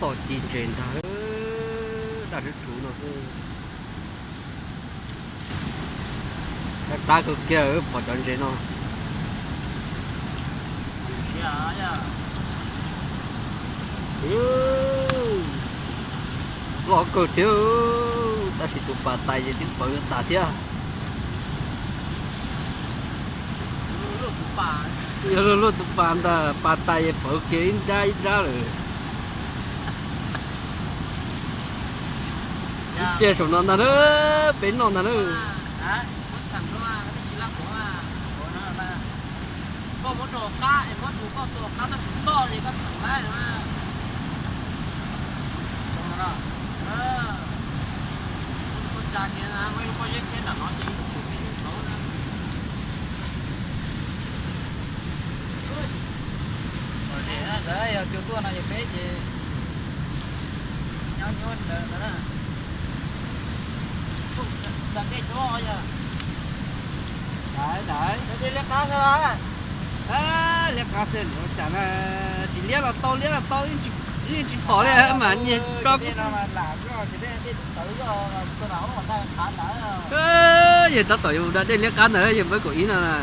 Toj ci ntses ntag, daj sub tsuv no xwb. Qab qab kawg kiag pom cov ntses no. Loj kawg thiab, tab sis tus pas tais ces twb pawv tas thiab. Yog luaj tus pas ntag, pas tais es pawv kiag ib nrab ib nrab lawm. Ib pliag saum no ntag na, peb noj ntag na. Koj muab rau qab es muab tus koj tua qab tab sis toj li koj txheem laib no. Yog cua tuaj no ces peb ces nyob nyuaj ntawd ntag na. Daim dej tsuav yog. Daim, daim. Liab qab xwb. Liab qab xwb cas na, tsis liab los tau, liab los tau, yeej tsis pom li mas nyiag tso kuv. Yog tab tom yuav da dej liab qab ntawd yog npawb kaum ib no na.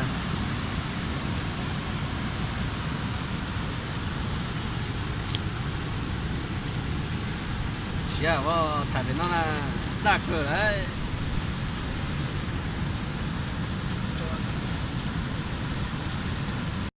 Siav, tham pem no na, daj kawg lawm.